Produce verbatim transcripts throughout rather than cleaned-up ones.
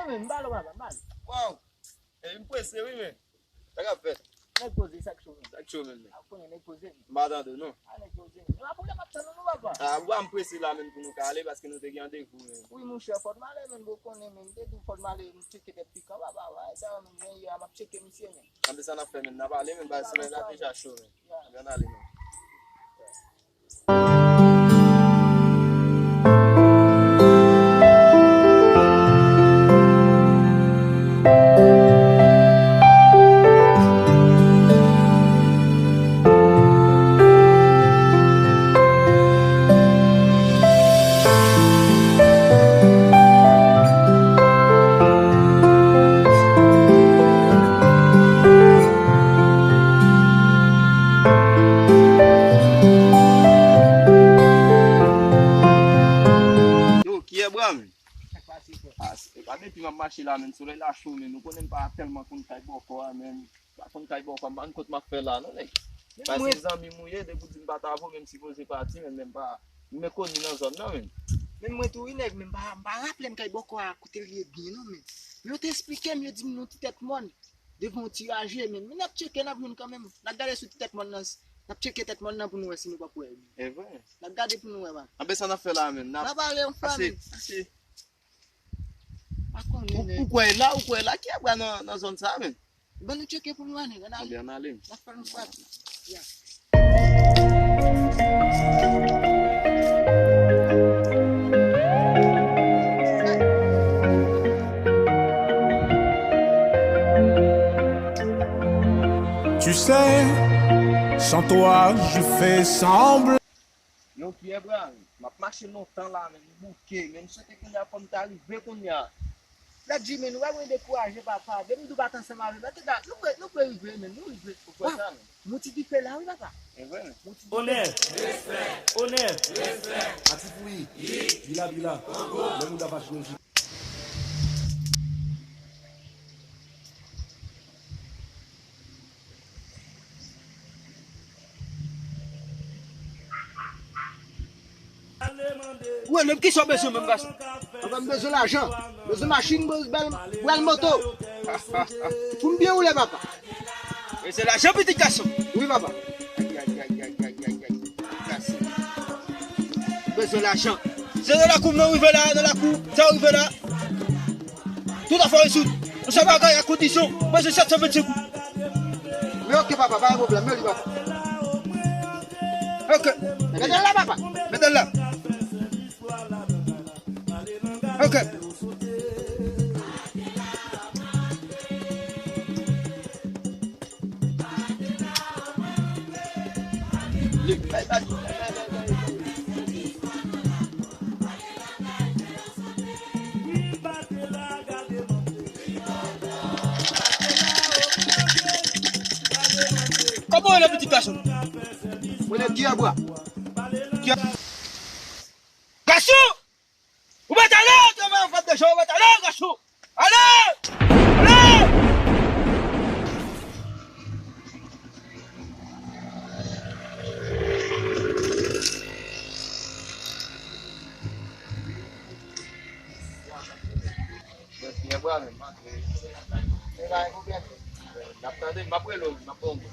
Men, m ba l, papa, m ba l. Waw! Epi m prese wi, men. Sa k ap fèt? Nèg poze, sa k cho, men. Sa k cho, men, men. A, konnen nèg poze, men. M pa tande w, non. A, nèg poze, men. Pa pwoblèm, m ap tann ou, non, papa. A, ou pa m prese la, men, pou nou ka ale, paske nou te gen randevou, men. Wi, monchè, fò n ale, men, bon, konnen, men. M te di w fò n ale, m tcheke tèt pikan, papa, papa. E sa, men, jan yè a, m ap tcheke misye, men. Anben sa n ap fè, men. N ap ale, men, paske solèy la deja cho, men. Anben n ale, men. Yo, kiyè bwa, men? Sa k pase, frè? A, se, e pa depi m ap mache la, men, solèy la cho, men, ou konnen m pa tèlman konn kay bòkò a, men, m pa konn kay bòkò a, m pa konn kot m ap fè la, non, nèg. Men paske mwen zanmi m ou ye, depi w di m pa ta voye, m sipoze pati, men, men m pa, m mekoni nan zòn nan, men. Men mwen tou, wi, nèg, men m pa, m pa raple m kay bòkò a, kote l ye byen, non, men. Men yo te esplike m, yo di m nou ti tèt mòn. Devan yon ti raje, men, men n ap tcheke, n ap jwenn kanmenm. N ap gade sou ti tèt mòn nan, n ap tcheke tèt mòn nan pou nou wè si nou p ap wè, men. E vre? N ap gade pou nou wè, papa. Anben sa n ap fè la, men. N ap ale yon fwa, men. Pase, pase. Pa konnen, ou, nèg. Ou kwè la, ou kwè la, kiyè bwa nan, nan zòn sa, men? Ban nou tcheke pou nou wè, nèg, ann ale. Anben ann ale. N ap fè yon fwa. Ya. Tu sais, sans toi, je fais semblant. Yo, kiyè bwa, m ap mache lontan la, men m bouke, men m swete kounye a fò m ta rive kounye a. Lè Jimmy, nou wè mwen dekouraje, papa. Depi m di w pa t ansanm avè m, tande, nou pre, nou pre rive, men, nou rive. Ou kwè sa, men? Mouti dife la, wi, papa. E vre, men. Mouti dife. Onè, respè, onè, respè. Atipouyi, bila, bila. Lè mouda pa jwe. Ou wè, menm kisa w bezwen menm, gason? Anben, m bezwen lajan. Bezwen machin, bezwen bèl, bèl moto. Pou m byen woule, papa. Bezwen lajan, pitit gason. Wi, papa. Ay, ay, ay. Gason. Bezwen lajan. Se nan lakou m nan rive la, nan lakou, sa rive la. Tout afè rezoud. Nou sa bagay ak kondisyon. Mwen se sèt san vennsenk goud. Men oke, papa, pa gen pwoblèm. Men li, papa. Oke. Mete l la, papa. Mete l la. Oke. Kòman w rele pitit gason? Mwen rele Kiyabwa. Kiya-, Gason! Ou mèt ale, travay an fèt deja, ou mèt ale, gason! Ale! Ale! N ap tande, m ap rele w, m ap ba w yon.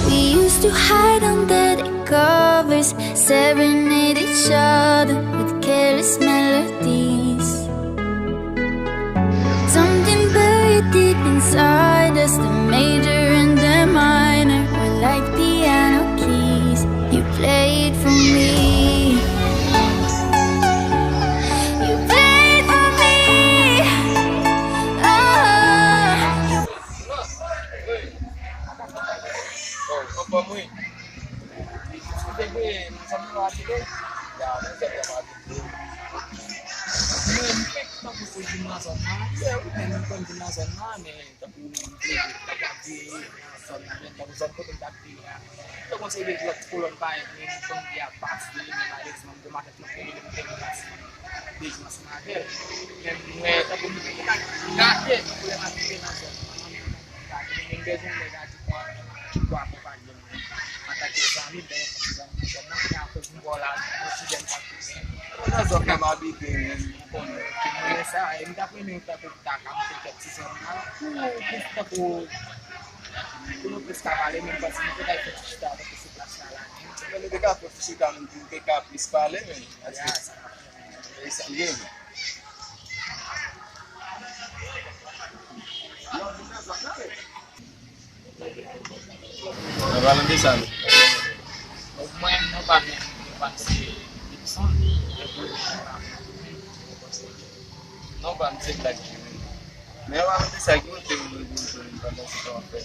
We used to hide under the covers, serenade each other with careless melodies. Something buried deep inside us, the major and the minor were like piano keys. You played for me. You played for me. Oh. Vin nan zòn nan, yeah, wi, men m konn vin nan zòn nan, men tankou m te, tankou ap viv nan zòn nan, men tankou zòn kote m t ap viv la. Yo gon seri de lòt kolòn parèy mwen, m konn li ap pase, men malerezman, m gon makèt mwen konnen m te pase de jou ansanm avè l. Men m wè, tankou m gate, tankou lè m ap viv nan zòn nan, m gate, men m bezwen nèg a di kwa, ki kwa akonpanye m. Antanke zanmi, m te gen kòm zanmi nan zòn nan, men akoz m wè w la, m osi jèn sa tou, men. Mwen nan zòn nan m abite, men m konnen ki moun sa, e m t ap renmen tankou w ta ka montre m kèk ti zòn nan, pou plis tankou, pou nou plis ka pale, men m panse nou te ka fè ti chita tankou sou plas la, la, men. Men nou te ka fè ti chita, nou te ka plis pale, men. Ya, sa. E sa m gen. Nan palan de sa, nou. Mwen, non pa m, non pa m se Gibson. Non pa m se Black Jimmy. Men an palan de sa, ki kote ou jwenn pandan se tan w ap fè?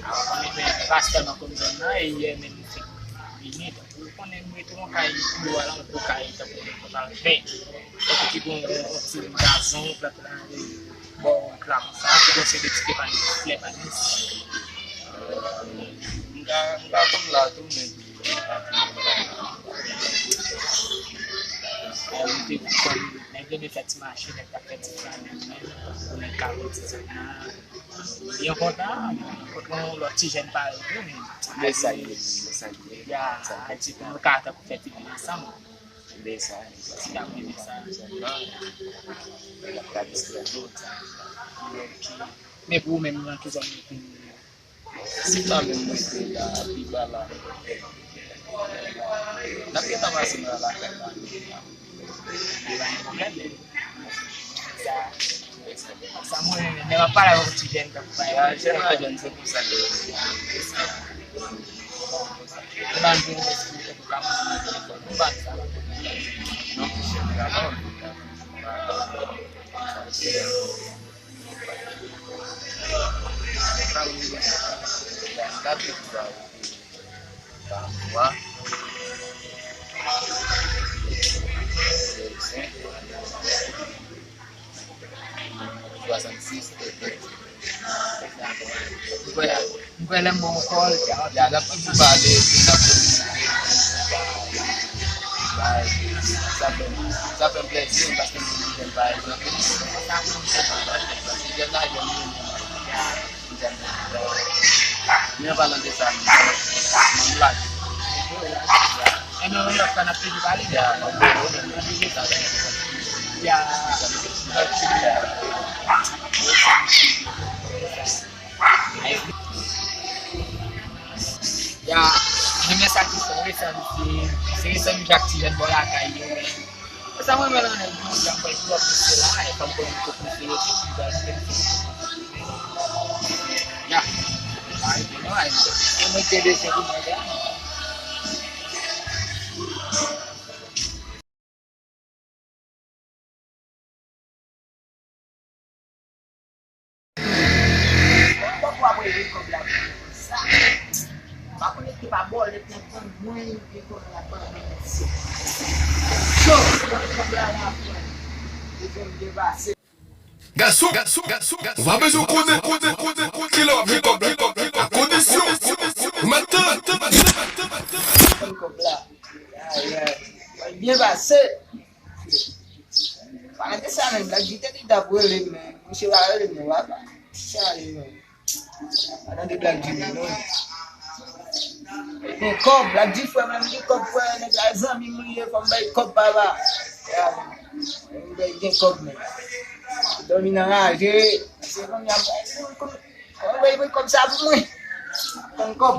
Mwen, men, pastè nan komin nan, e yè menm, li fèk vini. Ou konnen m rete yon kay, biro a la, yon gwo kay, tankou yon pòtal ven. Tankou ki gon yon ti gazon, plant la, bò wont la konsa, ki gon seri de ti ke panis, flè panis. M ka, m ka konn la tou, men. Ay, m te konn, nèg renmen fè ti mache, nèg t ap fè ti flanèl, pou nèg ka wè ti zòn nan. Byen kontan, kontan yon lòt ti jèn parèy tou, men. Men sa k ye, men sa k ye. Ya, sa k ye. Di pou nou ka tankou fè ti moun ansanm. Ndesan, ndesan. Nèg ap gade sou rezo. Men pou ou menm, nan ki zòn ou vin? Isit la menm mwen te la, pi ba la. N ap gentan pase nan lakay la. Li pa gen pwoblèm, men. Sa, sa mwen, lè m ap pale avèk yon ti jèn, tankou pa. Ya, jèn la jèn, se konsa l ye. Ou ban m yon espri, tankou ka mwen, ou ban m sa. Non, jèn la, non. Swasannsis. M kwè, m kwè lè m ba w kòl, ya, n ap toujou pale, epi n ap toujou bay, sa fè, sa fè m plèzi, paske m se jèn pa egzanp. Paske jèn la, jèn li menm. Men an palan de sa, m lage. Ebyen, yon lòt fwa, n ap toujou pale. Ya, m ap toujou pale. Ya. Ya, renmen sa ki fè, wi, sa misye, se, se, se yon jak ti jèn bò lakay yo, men. Sa mwen menm nan nèg yo, jan mwen yo ap pouse la, e fòm konnen yo pouse yo tou, pou yo ajoute misye. Ya. Ay, gen nou, ay. E mwen te bezwen pou mwen, ya. Kòb w ap rele kòb la pou sa. M pa konnen ki pa bòlèt nan gang mwen, gen kòb la ban mwen mesye. Yo, kòb la la pran. Ou konn byen pase. Gason, gason, gason, gason, ou pa bezwen konnen, konnen, konnen, konnen kilè w ap gen kòb la, kòb la, a kondisyon ou mèt tann. Konn kòb la. Ay, ay. Mwen byen pase. Palan de sa menm, Black G te di t ap rele m, men misye pa rele m non, papa. Sa ye menm. Pa tande Black G non. Gen kòb, Black G frè m, li gen kòb frè, nèg la zanmi m li ye, fò m bay kòb papa. Ya, men. M bay gen kòb men. Dòmi nan raje, se kounye a, m bay moun, kòman bay kòb sa pou mwen? Konn kòb.